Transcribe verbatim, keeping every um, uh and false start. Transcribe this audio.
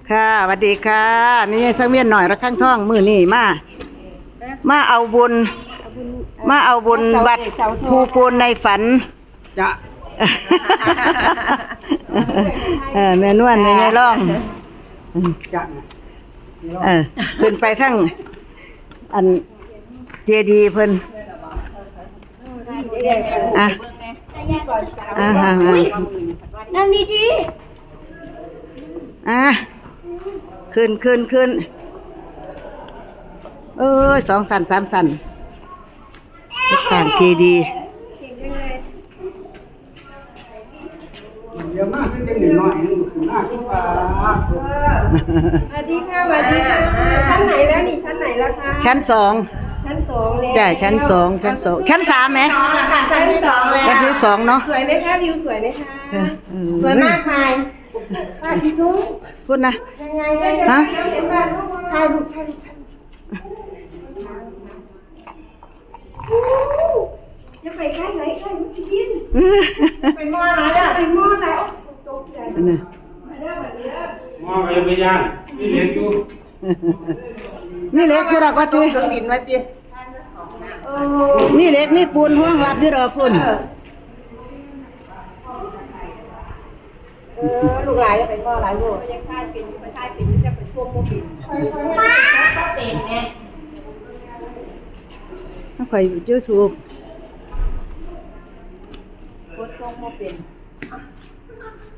ค่ะ สวัสดีค่ะ มียายสังเวียนหน่อยระฆังทอง มื้อนี้มา มาเอาบุญ มาเอาบุญวัดภูปูนในฝัน จะ เออ แม่นวล แม่ยายร่อง จะ เออ ขึ้นไปทั้ง อัน เจดีย์เพิ่น อ่ะ อ่ะ อ่ะ อ่ะ นั่งดีๆ อ่ะ ขึ้น ขึ้น ขึ้น เอ้ย สองชั้น สามชั้น สร้างเจดีย์ เดี๋ยวมาเป็นจังหน่อยหนึ่งหน้าขึ้นฟ้า สวัสดีค่ะ สวัสดีค่ะ ชั้นไหนแล้วนี่ ชั้นไหนแล้วคะ ชั้นสอง ชั้นสองแล้ว จ้ะ ชั้นสอง ชั้นสอง ชั้นสามไหม ชั้นสองแล้วค่ะ ชั้นที่สองแล้ว ชั้นที่สองเนาะ สวยไหมคะ วิวสวยไหมคะ เออ เออ สวยมากมาย พระอาทิตย์ทุก พูดนะ ยังไง ฮะ เดี๋ยวเห็นบ้าน ถ่ายรูป ถ่ายรูป ถ่ายรูป อย่าไปใกล้เลย ใกล้มันสิกิน ไปมอดแล้ว ไปมอดแล้ว ตกใจ อันน่ะ มาเด้อ มาเด้อ มองไปไม่ย่านนี่เหล็กอยู่ นี่เหล็กคือดอกว่าติ เครื่องบินมาติ เออ นี่เหล็ก นี่ปูนห้องรับอยู่ดอกพุ่น เออ เออ ลูกหลานอย่าไปมอดหลายลูก ไปยังใต้เป็น ไปใต้เป็น จะไปช่วงโมบิล ค่อยๆให้มันเป็น ถ้าข่อยยูทูบ กดส่งบ่เป็น